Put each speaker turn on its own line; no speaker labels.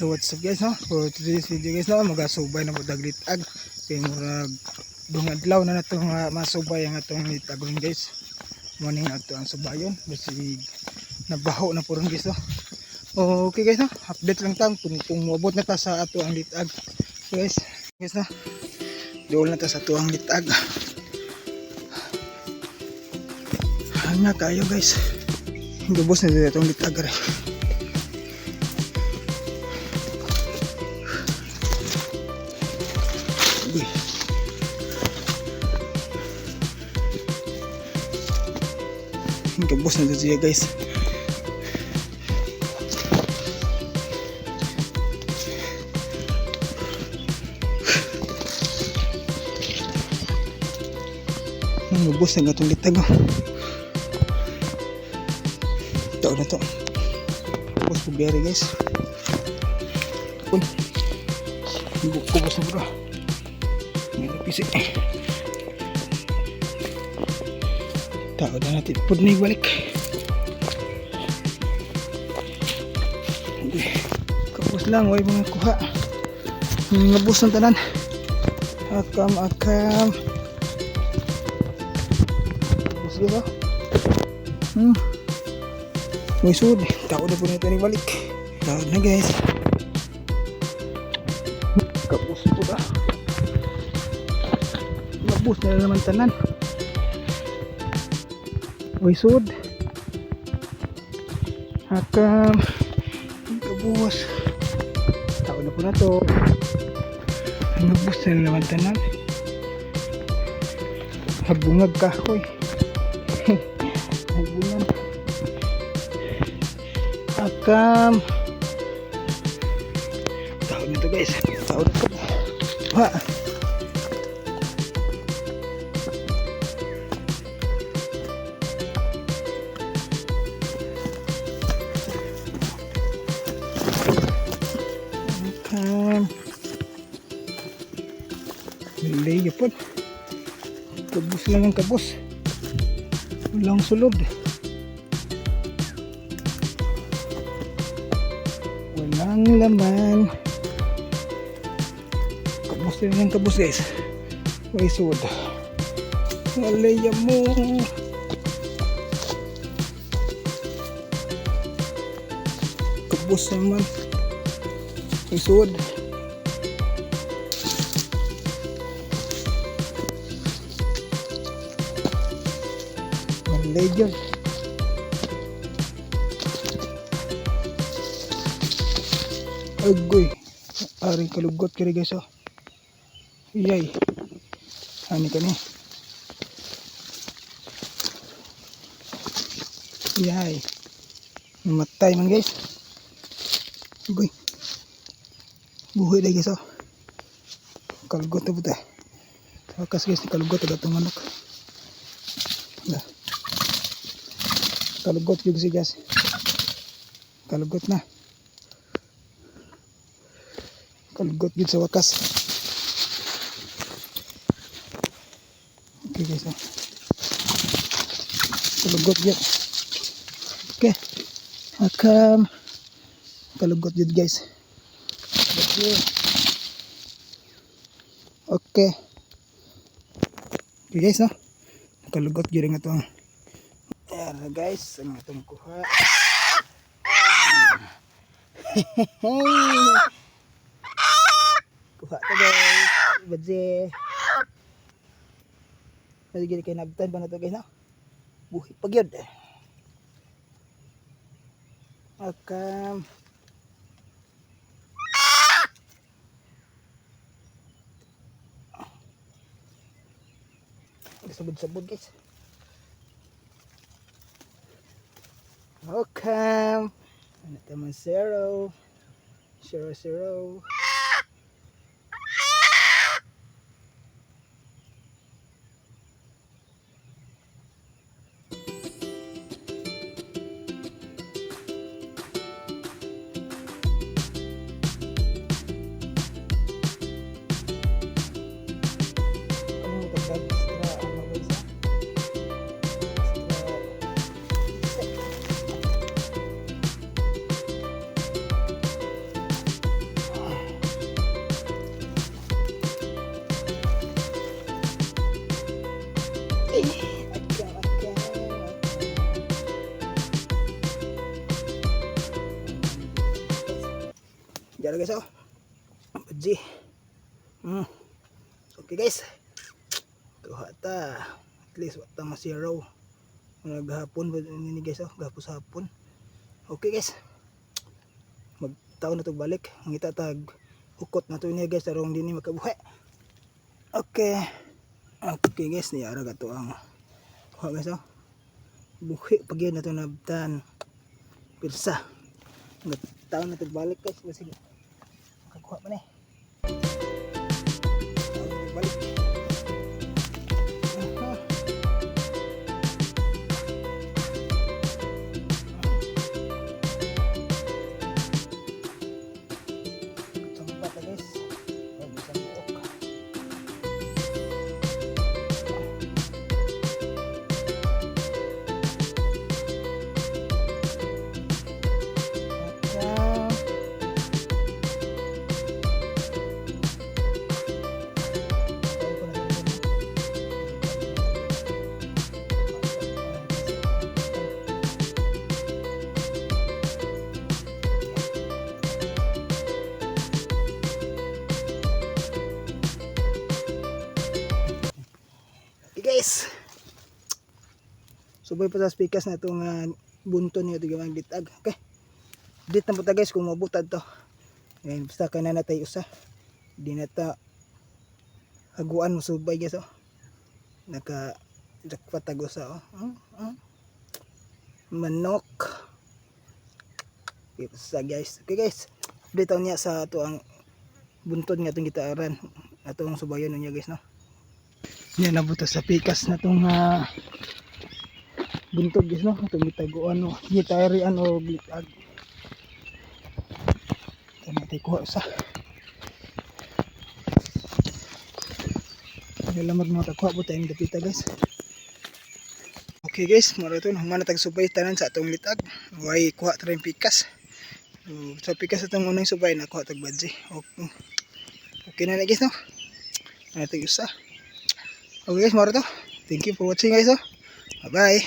So what's up, guys, no? For today's video, guys, no, magasubay na po tag litag. Kay murag duhang adlaw na nato nga masubay ang atong litagon, guys. Morning ato ang subayon. Basig nabaho na po ron, guys, no. Okay, guys, no, update lang ta kung moabot na ta sa ato ang litag. So, guys, guys, no. Duol na ta sa ato ang litag. Hanga kayo, guys. Gubos na dito itong litag rin. Uy. Gubos na dito siya, guys. Gubos na gatong litag, oh. Ito na to. Kubos po biyari, guys. Uy. Kubos na bro. May napisi. Tao na natin. Pud na ibalik. Uy. Kabos lang. Way mga kuha. Ngabos ng tanan. Akam, akam. Kabos yun, oh. May sud. Tao na po nito ni balik. Tao na, guys. Kabos po ba? Mabus na naman tanan. Uy, sud. Hakam. Kabus. Tao na po na to. Nabus na naman tanan. Habungag kahoy. Habungan. Akam. Tao na to, guys. Tao na to. Ha. Akam. Malay po. Kabus lang ang kabus. Walang sulod. Walang laman. Kabus din ang kabus, guys. May sud. Malaya mo. Kabus naman. May sud. Malay yun. Agoy. Ari kalugot kiri, guys, oh. Iyay. Ani kani. Iyay. Namatay man, guys. Agoy. Buhi na, guys, oh. Kalugot na buta. Takas, guys, kalugot agad itong manok. Wala. Kalugot yung si guys. Kalugot na. Kalugot yun sa wakas. Okay, guys, oh. Kalugot yun. Okay. Akam. Kalugot yun, guys. Okay. Okay. Okay, guys, no? Kalugot yun nga ito. Ayan guys, ang atong kuha. Kuha to, guys. Badze. Nadigil kay nabtan pa na to, guys, no? Buhi pag yun. Akam. Sabod-sabod, guys. Okay. Ano taman zero. Zero zero. Ano tagdag extra ano, guys, ah? Extra. Diyan guys, oh. Budgie. Okay guys. Kuha ta. At least wa ta ma-zero. Gahapon ba ni guys, oh, gahapon sa hapon. Okay guys. Magtaon na to balik. Mangita tag hukot na to niya guys, tarong dinhi makabuhi. Okay. Okay guys, niya ra gato ang kuha guys, oh. Buhi pag yun na to nabtan. Pirsa. Magtaon na to balik guys, basig makakuha man eh. Taon na to balik. Aha. Tsumpa ta guys. Ay, isang buok. At, tawag ko na ito, no? Okay guys. Subay pa sa pikas na itong bunton niya ito gamang litag. Okay. Dit na po ta guys kung mabutad to. Ayan, basta kay na natay usa. Di na ta haguan mo subay guys, oh. Naka jackpot tag usa, oh. Manok. Okay, basta guys. Okay guys. Update niya sa ato ang buntod nga itong gitaaran. Atong subayon niya guys, no. Yan, nabuta sa pikas na itong buntod guys, no. Itong gitaguan, no. Gitarian o glitag. Ito natin kuha usa. Lamag mga kakuha po tayong dapita guys. Okay guys, mara ito. Humana tag subay tanan sa atong litag. Way kuha tayong pikas. So, sa pikas atong unang subay nakuha tag badji. Okay, okay na na guys, no. Natin usa. Okay guys, mara to. Thank you for watching guys, oh. Bye bye.